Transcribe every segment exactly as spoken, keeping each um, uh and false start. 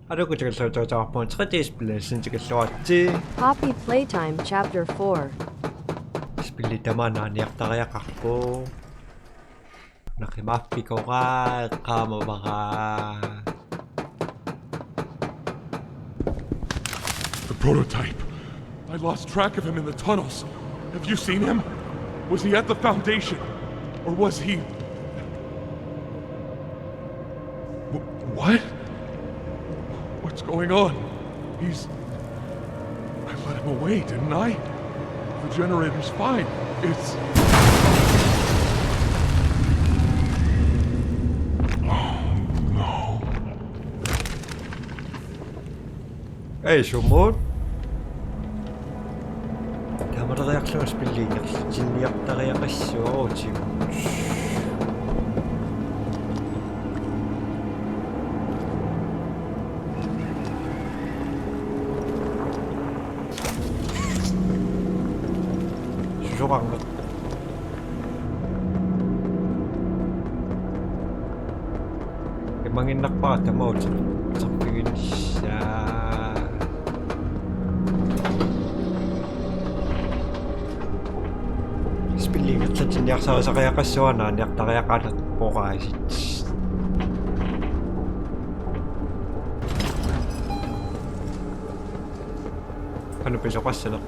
Aluku tikilluaritsi, taava aamma tre D-spilli tikilluaritsi. Poppy Playtime Chapter four. Spilli tamaani niartariaqarpoq. Naqimaappikora, qaamavara. The prototype. I lost track of him in the tunnels. Have you seen him? Was he at the Foundation? Or was he... Wh- what? What's going on? He's... I let him away, didn't I? The generator's fine. It's... Oh, no. Ei, sumut. Tamaleriarlunga spilli ingerlatinniartariaqassaaq. Susoqarneq. Imanginnarpara tamaat uterfiginissaa. Spilli ingerlatinniarsarisariaqassuunga niartariaqalerpoq aasiit. Qanoq pisoqassaneq.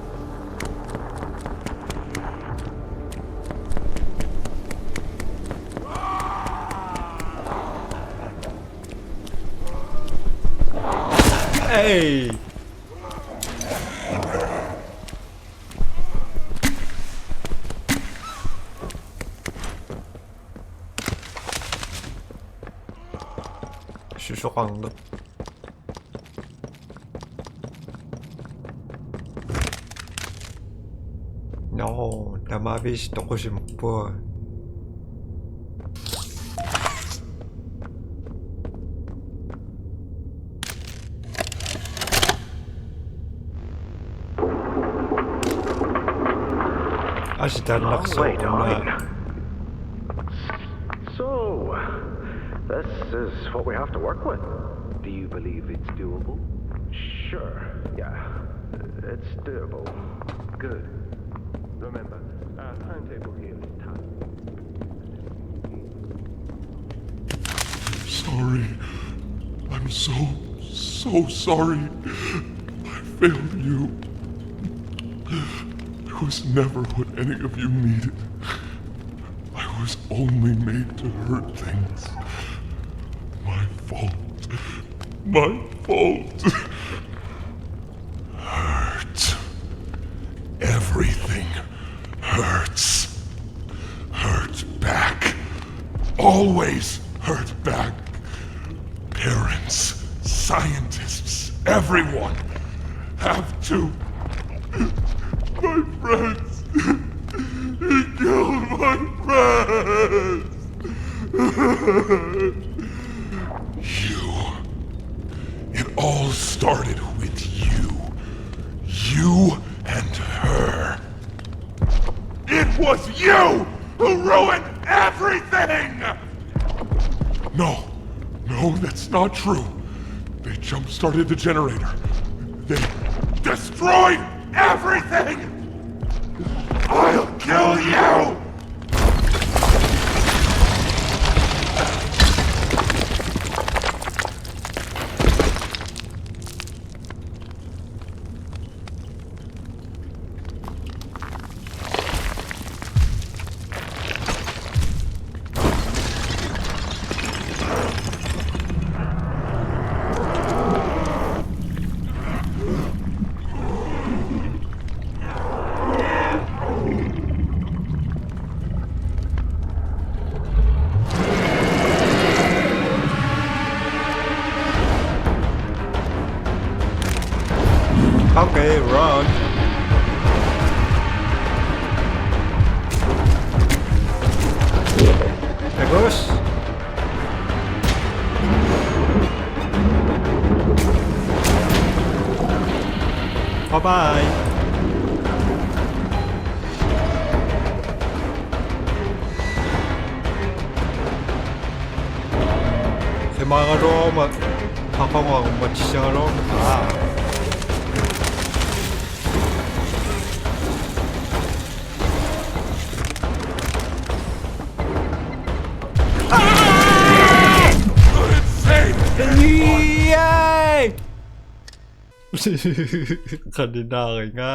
Ei! Susoqarneq. Nå, tamaviisa toqusimapput. Aasiit taanna. Long way to hike. So, this is what we have to work with. Do you believe it's doable? Sure, yeah. It's doable. Good. Remember, our timetable here is tight. Sorry. I'm so, so sorry. I failed you. I was never what any of you needed. I was only made to hurt things. My fault. My fault. Hurt. Everything hurts. Hurt back. Always hurt back. Parents, scientists, everyone have to. My friends. He killed my friends. You. It all started with you. You and her. It was you who ruined everything! No, no, that's not true. They jump-started the generator. They destroyed everything! I'll kill you! Okay, run. There goes. Bye-bye. Qimaraluaruma. Aqaguarummatissigaluarpara. Yay! Qaninaarigaa.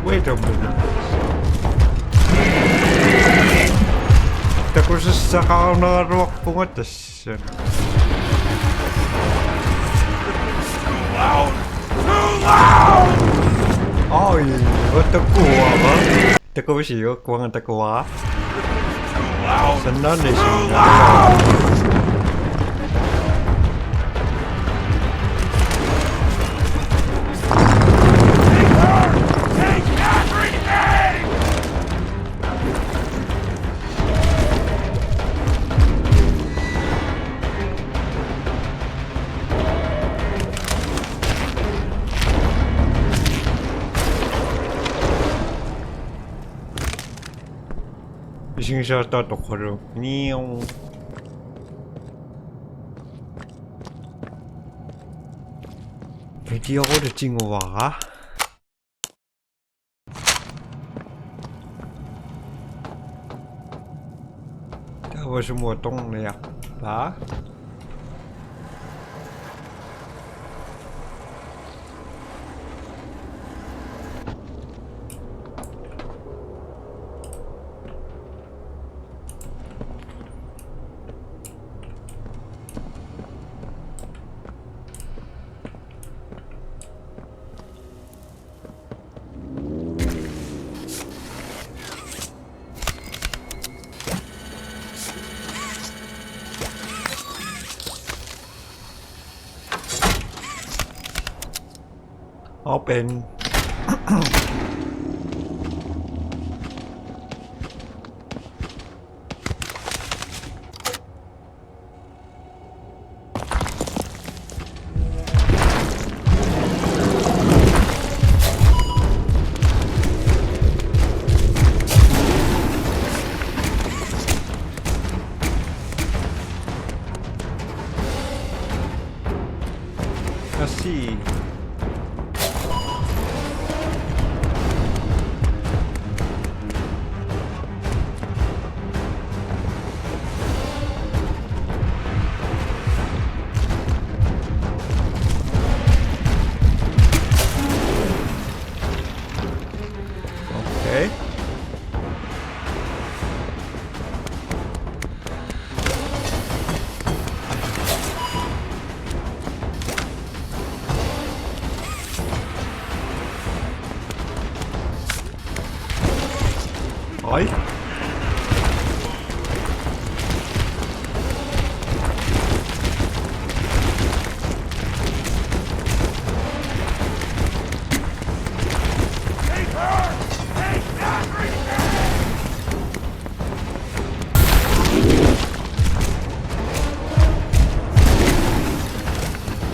Wait a minute. Takusassaqarunaraluarpunga tassa. Oi, what the cool, huh? Takusiuk, kuanga takua. Sanna ni sinna. Isigisaataatoqqalu. Niu. Videoqulu tiguara. Taava sumut atorniarpa? Open. Merci. Okay. Oi.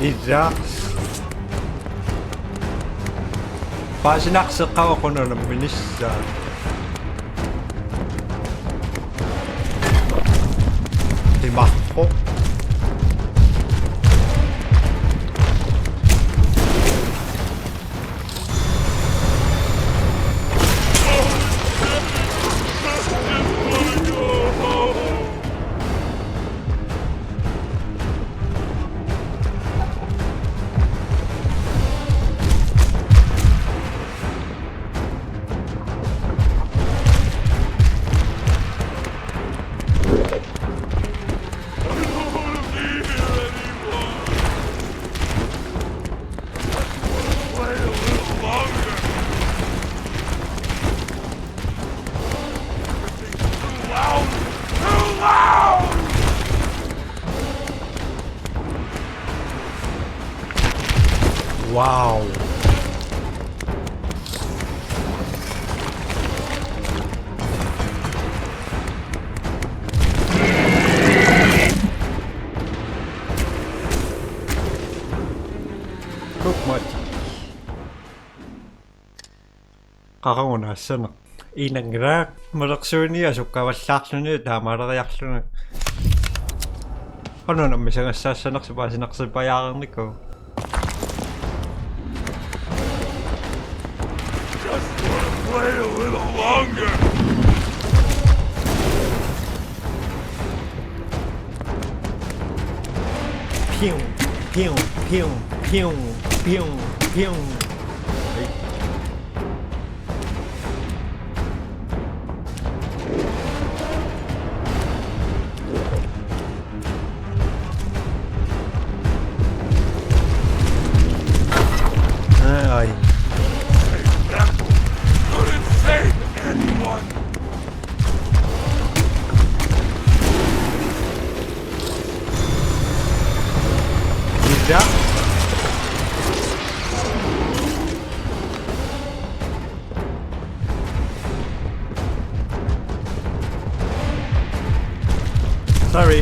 Ija. Paasinarseqqavoq una namminissaa. Timarpoq. Qaqagunaassana. Inanngilaq malersuini asukkavallaarluni taamaaleriarluni. Qanoq nammisagassaassanersoq paasineqarsipajaarnikuuvoq. Just wanna play a little longer. Piu, piu, piu, piu, piu, piu. Hey. Ai. Couldn't save anyone. Is that? Sorry.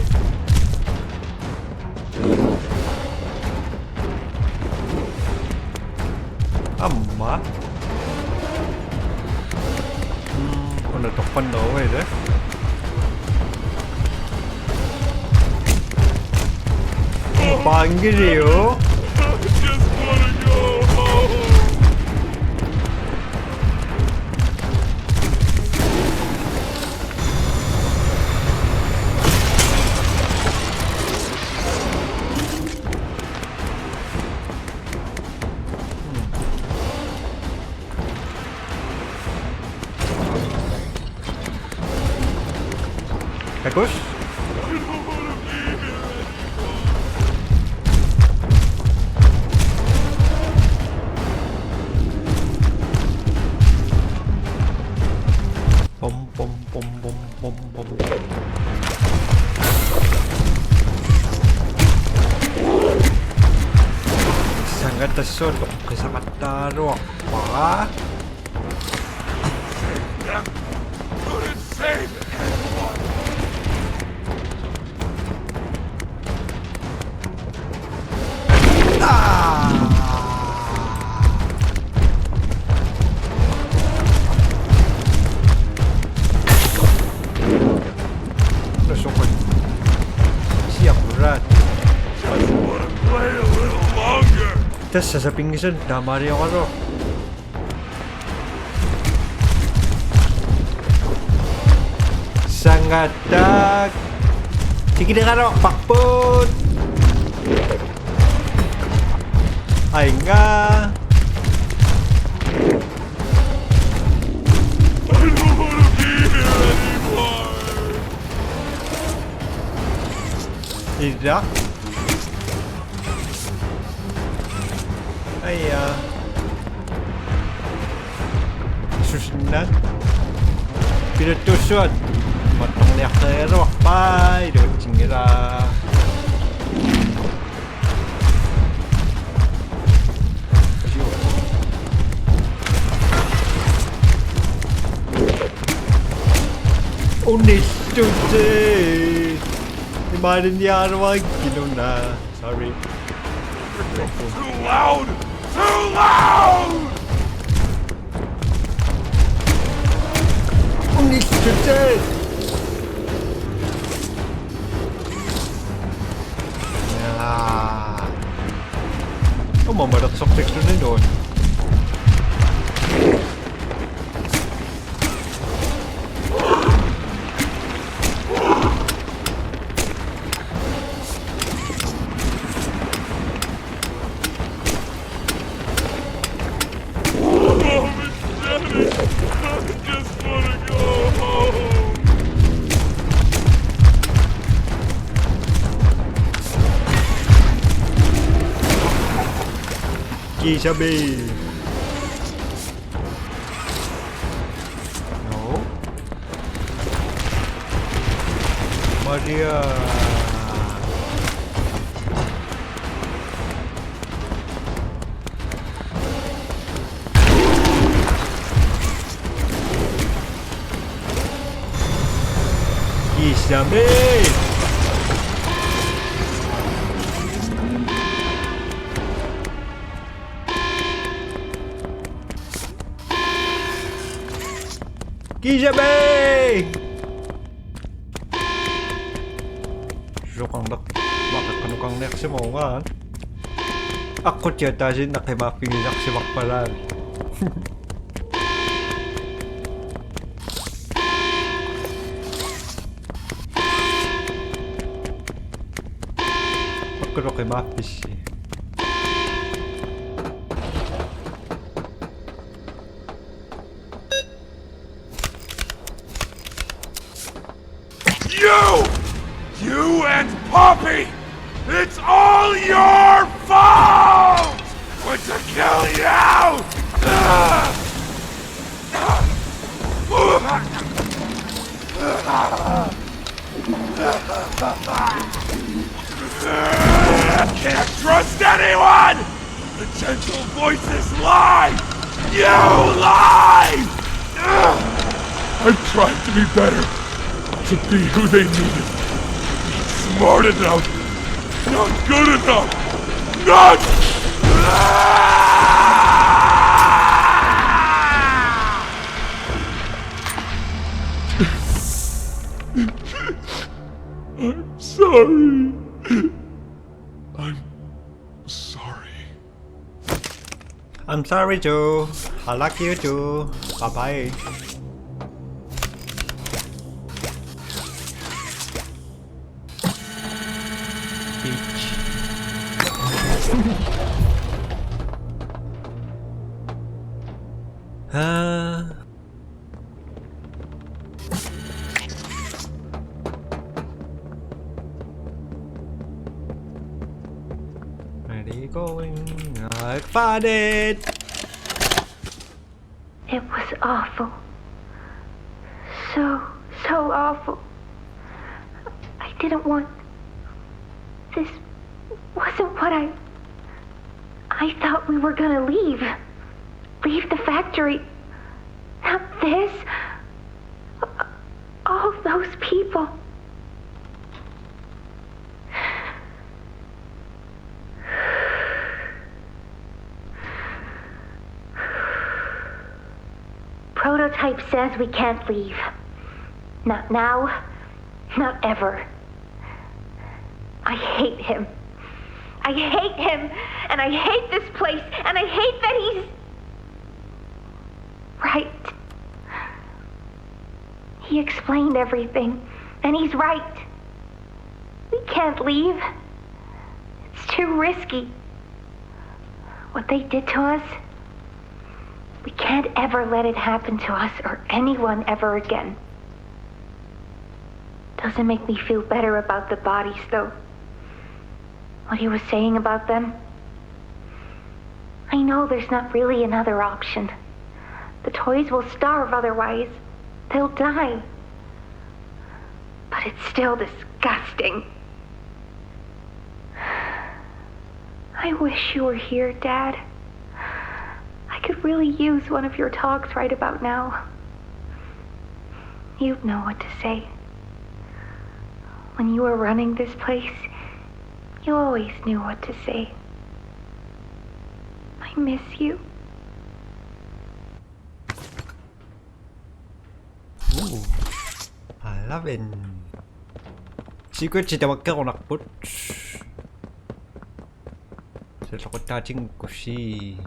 Aamma. Hmm, una toqqanneruit. Pangilio. Just wanna go home. Takuss? Pom, pom, pom, pom, pom, pom. Sangatassuaq toqqisaqattaaluarpara. Tassa sapinngisaq taamaaliorlugu. Sangattaaq. Tikileraluarparput. Ainga. I don't wanna be here anymore. Ida. Aja. Susinnaat. Piluttuussuat. Mattorniartarigaluarpai, iluatsinngilaq. Unittuti. Imaalinngiaruakkit una. Sorry. Too loud! Too loud! Unittuti. Jaa. Uma malersortilluni nuun. Kiisabe. No. Maria. Kiisabe. Kiisami! Susoqarneq maqeqqanukarniarsimavunga. Aqqutiga taasiinnaq qimaaffigisarsivarpalaarpoq. Makkulu qimaaffissi. You! You and Poppy! It's all your fault! Going to kill you! Can't trust anyone! The gentle voices lie! You lie! I've tried to be better, to be who they needed. Not smart enough. Not good enough. Not. I'm sorry. I'm sorry. I'm sorry too. I like you too. Bye bye. Bitch. Ah. Where are you going? I found it! It was awful. So, so awful. I didn't want. This wasn't what I. I thought we were gonna leave. Leave the factory. Not this. All those people. Prototype says we can't leave. Not now. Not ever. I hate him. I hate him, and I hate this place, and I hate that he's. Right. He explained everything, and he's right. We can't leave. It's too risky. What they did to us, we can't ever let it happen to us or anyone ever again. Doesn't make me feel better about the bodies, though. What he was saying about them? I know there's not really another option. The toys will starve otherwise. They'll die. But it's still disgusting. I wish you were here, Dad. I could really use one of your talks right about now. You'd know what to say. When you were running this place, you always knew what to say. I miss you. Ooh. Eleven. Secret-i tamakkerunarput. Salloqittaatinngikkissi.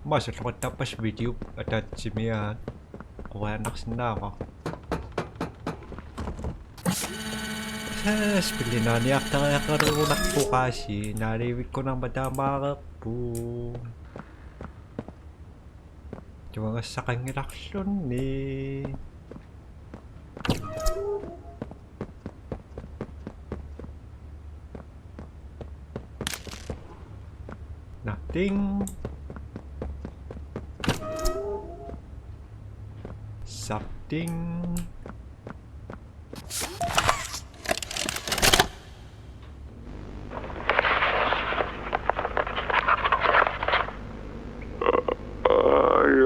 Aamma salloqittaappas video ataatsimiaat. Qujanarsinnaavoq. Spilli naaniartariaqalerunarpoq aasiit naalivikkunarma taamaareerpoq. Tuagassaqanngilarluni. Nothing. Something. Uh, I,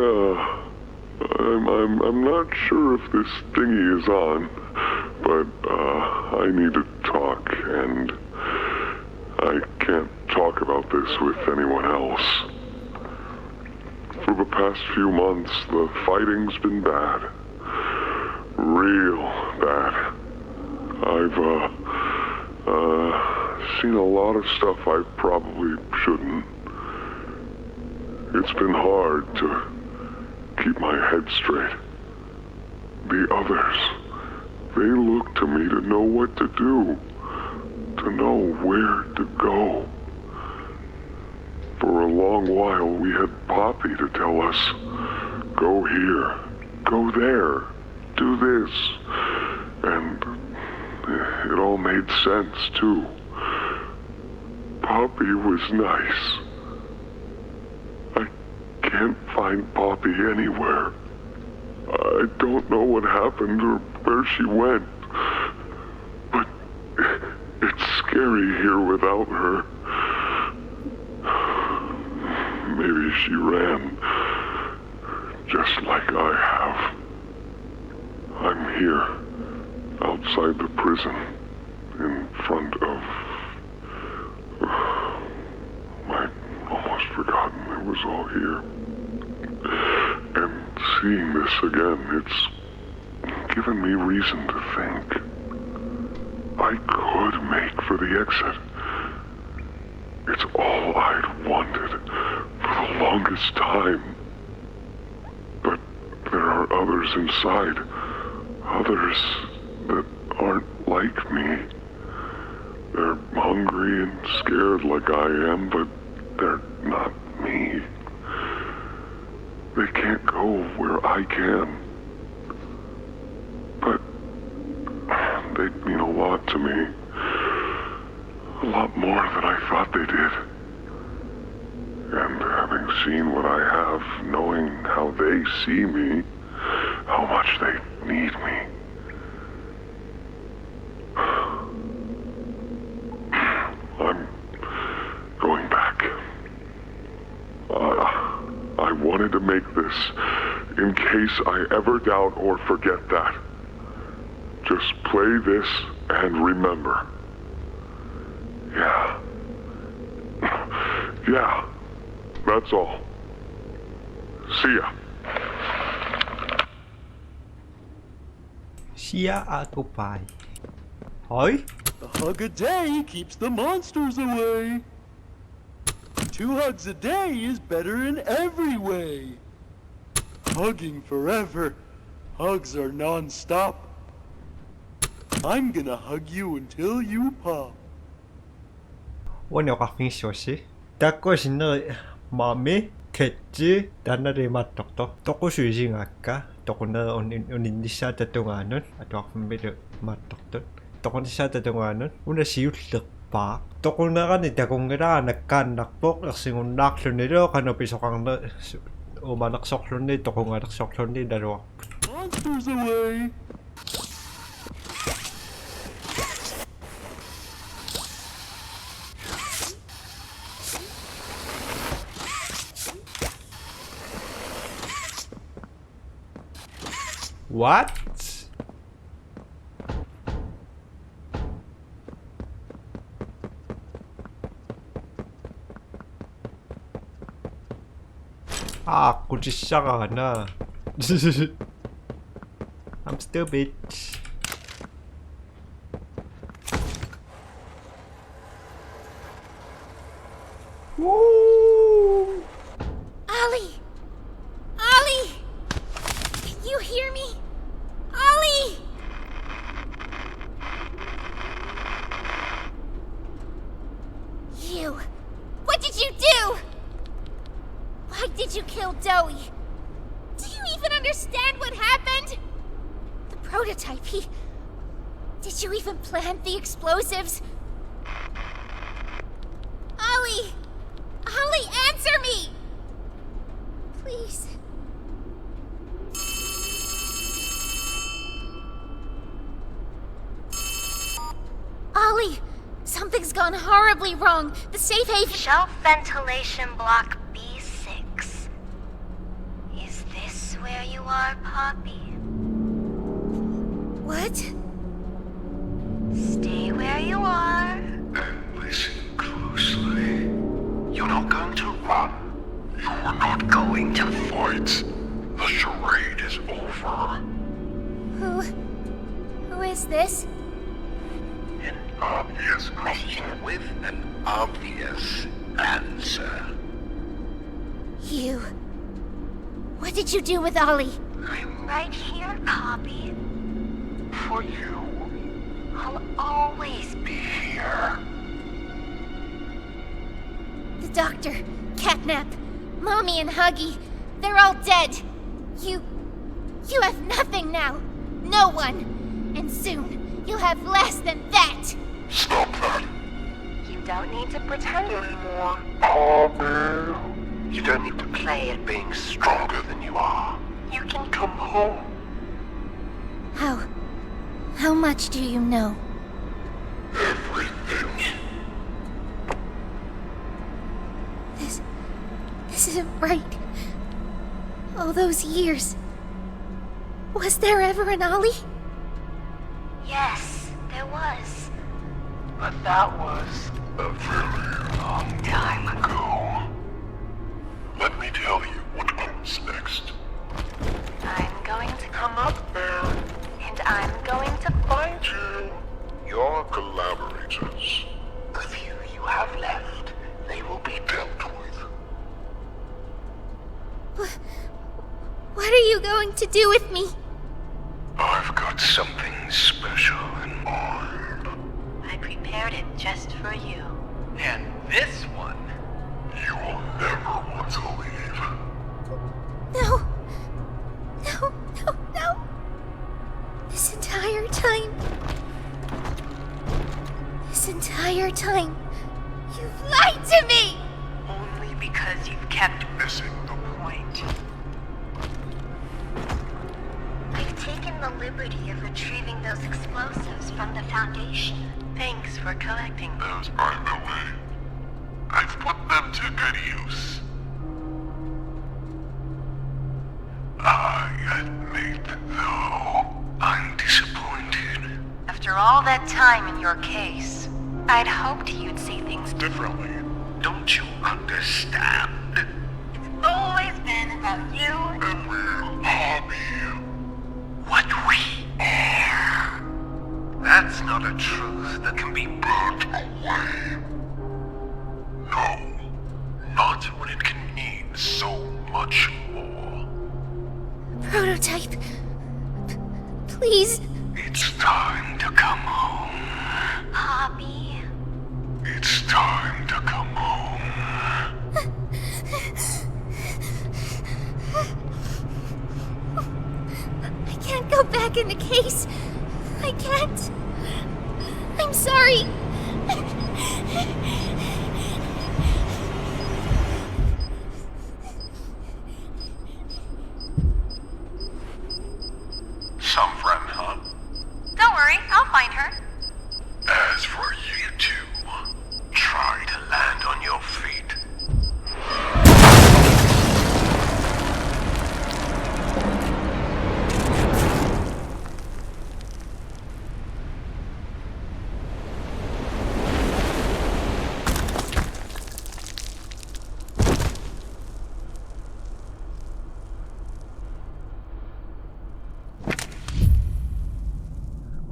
uh, I'm, I'm, I'm not sure if this thingy is on, but, uh, I need to talk, and I can't talk about this with anyone else. For the past few months, the fighting's been bad. Real bad. I've, uh, uh, seen a lot of stuff I probably shouldn't. It's been hard to keep my head straight. The others, they look to me to know what to do, to know where to go. For a long while, we had Poppy to tell us, "Go here, go there, do this." And it all made sense, too. Poppy was nice. I can't find Poppy anywhere. I don't know what happened or where she went, but it's scary here without her. Maybe she ran, just like I have. I'm here, outside the prison, in front of I almost forgotten it was all here. And seeing this again, it's given me reason to think. I could make for the exit. It's all I'd wanted for the longest time. But there are others inside. Others that aren't like me. They're hungry and scared like I am, but they're not me. They can't go where I can. But they'd mean a lot to me. A lot more than I thought they did. And having seen what I have, knowing how they see me, how much they need me, I'm going back. Uh, I wanted to make this in case I ever doubt or forget that. Just play this and remember. Yeah. Yeah. That's all. See ya. Sia a kupai. Hoi? A hug a day keeps the monsters away. Two hugs a day is better in every way. Hugging forever. Hugs are non-stop. I'm gonna hug you until you pop. Uani oqarfigissuassi. Taakku sinneri maami ketsi taannali imaattortoq. Toqusuisigaakka. Toquneq un-, un-, uninnissaata tungaanut. Atuarfimmilu imaattortut. Toqunissaata tungaanut. Una siullerpaaq. Toqunerani takunngilara nakkaannarpoq ersigunnaarlunilu qanoq pisoqarneq su-, uumalersorluni toqungalersorluni naluarpoq. Monsters away. What? Aqqutissaraana. I'm stupid. Woo! Ollie! Ollie! Can you hear me? Ollie! You! What did you do? Why did you kill Doughy? Do you even understand what happened? The prototype, he... Did you even plant the explosives? Ollie! Ollie, answer me! Please. Ollie! Something's gone horribly wrong. The safe haven... Shelf ventilation block B six. Is this where you are, Poppy? What? Stay where you are. And listen closely. You're not going to run. You're not going to fight. The charade is over. Who... Is this? An obvious question with an obvious answer. You. What did you do with Ollie? I'm right here, Poppy. For you. I'll always be here. The doctor, Catnap, Mommy and Huggy, they're all dead. You. You have nothing now. No one. And soon, you'll have less than that. Stop that. You don't need to pretend anymore. Poppy. You don't need to play at being stronger than you are. You can come home. How? How much do you know? Everything. This. This isn't right. All those years. Was there ever an Ollie? Yes, there was. But that was a very long time ago. Let me tell you what comes next. I'm going to come up there, and I'm going to find you. Your collaborators. The few you have left, they will be dealt with. What are you going to do with me? I've got something special in mind. I prepared it just for you. And this one, you will never want to leave. No. No, no, no. This entire time. This entire time, you've lied to me! Only because you've kept missing the point. I've taken the liberty of retrieving those explosives from the Foundation. Thanks for collecting those, by the way. I've put them to good use. I admit, though, I'm disappointed. After all that time in your case, I'd hoped you'd see things differently. Don't you understand? It's always been about you and will be what we are. That's not a truth that can be burnt away. No, not when it can mean so much more. Prototype. P- please. It's time to come home. Poppy. It's time to come home. I can't go back in the case. I can't. I'm sorry. Some friend, huh? Don't worry, I'll find her. As for you two, try to land on your feet.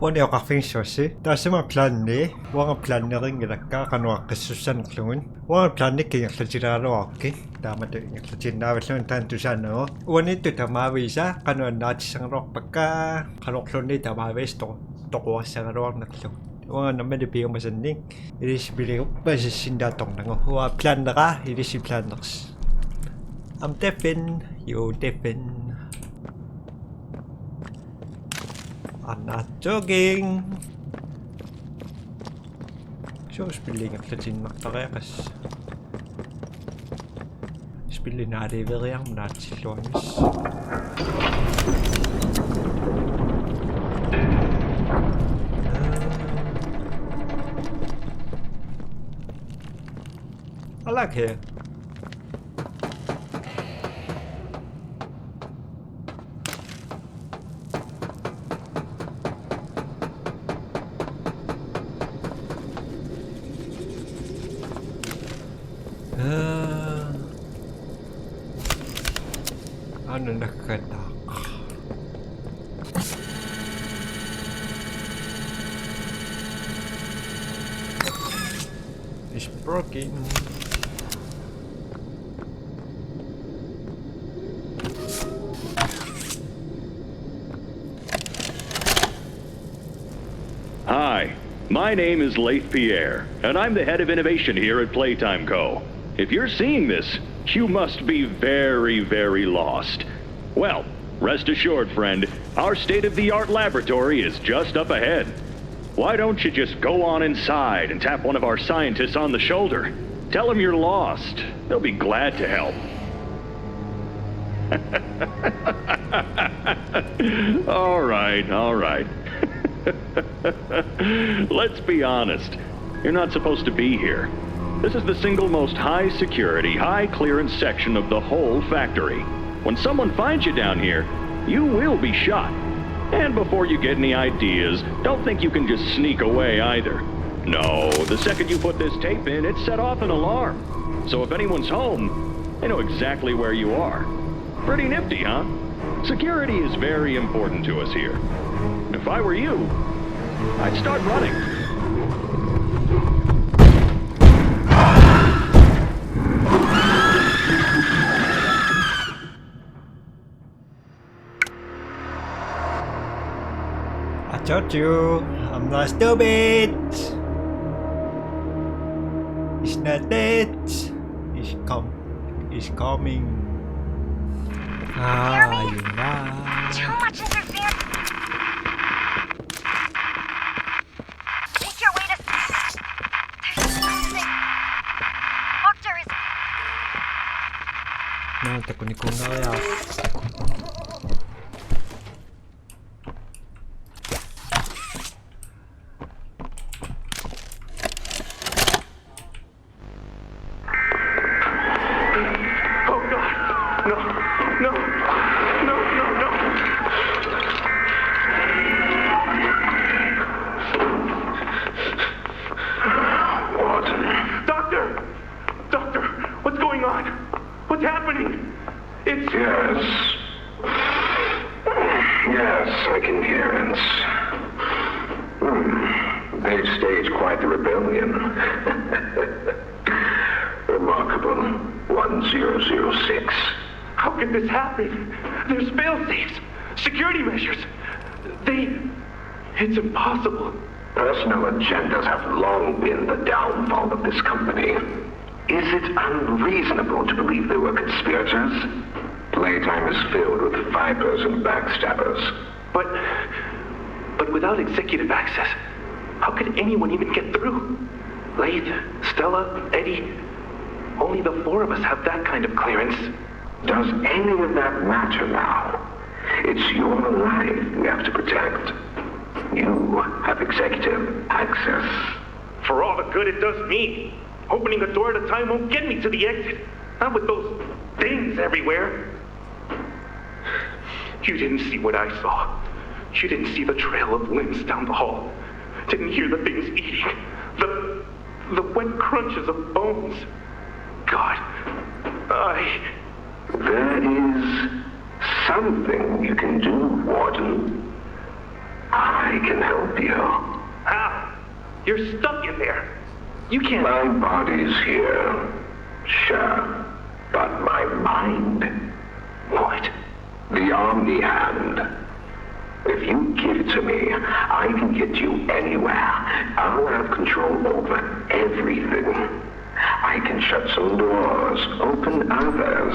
Uani oqarfigissuassi. Taassuma plani, uanga planirinngilakka qanoq aqqissussanerlugu. Uanga plani ingerlatilaaraluarukku. Taamatut ingerlatiinnaavilluni taanna tusaannagu. Uaniittut tamaavisa qanoq annaassagaluarpakka, qanorluunniit tamaavisa to-, toqugassagaluarnerlugu. Uanga nammineq piumasannik ilissi pilerpasissinnaattornagu. Uanga planera, ilissi planersi. I'm deafened, you deafened. I'm not joking. Suu, spilli ingerlatiinnartariaqassi. Spilli naaliveriarmat naatsilluarnissi. I like here. Aa. Aana nakkataaq. It's broken. Hi, my name is Leith Pierre, and I'm the head of innovation here at Playtime Co. If you're seeing this, you must be very, very lost. Well, rest assured, friend, our state of the art laboratory is just up ahead. Why don't you just go on inside and tap one of our scientists on the shoulder? Tell them you're lost. They'll be glad to help. All right, all right. Let's be honest. You're not supposed to be here. This is the single most high security, high clearance section of the whole factory. When someone finds you down here, you will be shot. And before you get any ideas, don't think you can just sneak away either. No, the second you put this tape in, it set off an alarm. So if anyone's home, they know exactly where you are. Pretty nifty, huh? Security is very important to us here. If I were you, I'd start running. I told you, I'm not stupid. It's not dead. It's com- it's coming. Ah, you know. Too much interference. Make your way to. There's something. Doctor is. No, te con ninguna vea. Oh God! No! No! No! No! No! Warden. Doctor! Doctor! What's going on? What's happening? It's. Yes. Yes, I can hear it. Hmm. They've staged quite the rebellion. Remarkable. One zero zero six. How could this happen? There's fail-safes, security measures. They. It's impossible. Personal agendas have long been the downfall of this company. Is it unreasonable to believe they were conspirators? Playtime is filled with vipers and backstabbers. But. But without executive access, how could anyone even get through? Leith, Stella, Eddie, only the four of us have that kind of clearance. Does any of that matter now? It's your life we have to protect. You have executive access. For all the good it does me, opening a door at a time won't get me to the exit. Not with those things everywhere. You didn't see what I saw. You didn't see the trail of limbs down the hall. Didn't hear the things eating. The the wet crunches of bones. God, I. There is something you can do, Warden. I can help you. How? You're stuck in there. You can't. My body's here, sure, but my mind. What? The Omni Hand. If you give it to me, I can get you anywhere. I'll have control over everything. I can shut some doors, open others.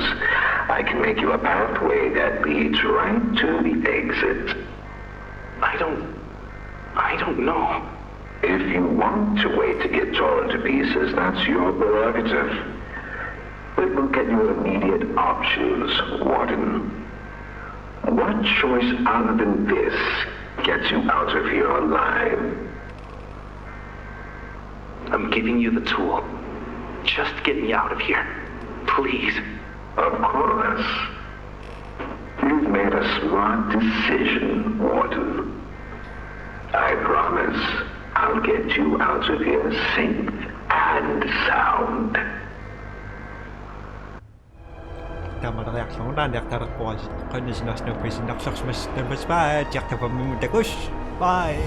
I can make you a pathway that leads right to the exit. I don't. I don't know. If you want to wait to get torn to pieces, that's your prerogative. It will get you immediate options, Warden. What choice other than this gets you out of here alive? I'm giving you the tool. Just get me out of here. Please. Of course. You've made a smart decision, Warden. I promise I'll get you out of here safe and sound. Tamarariarlugu naaniartalerpuasi. Qanisinersunup isinnersorsimas tamaspaat jartapammimut takus. Bye.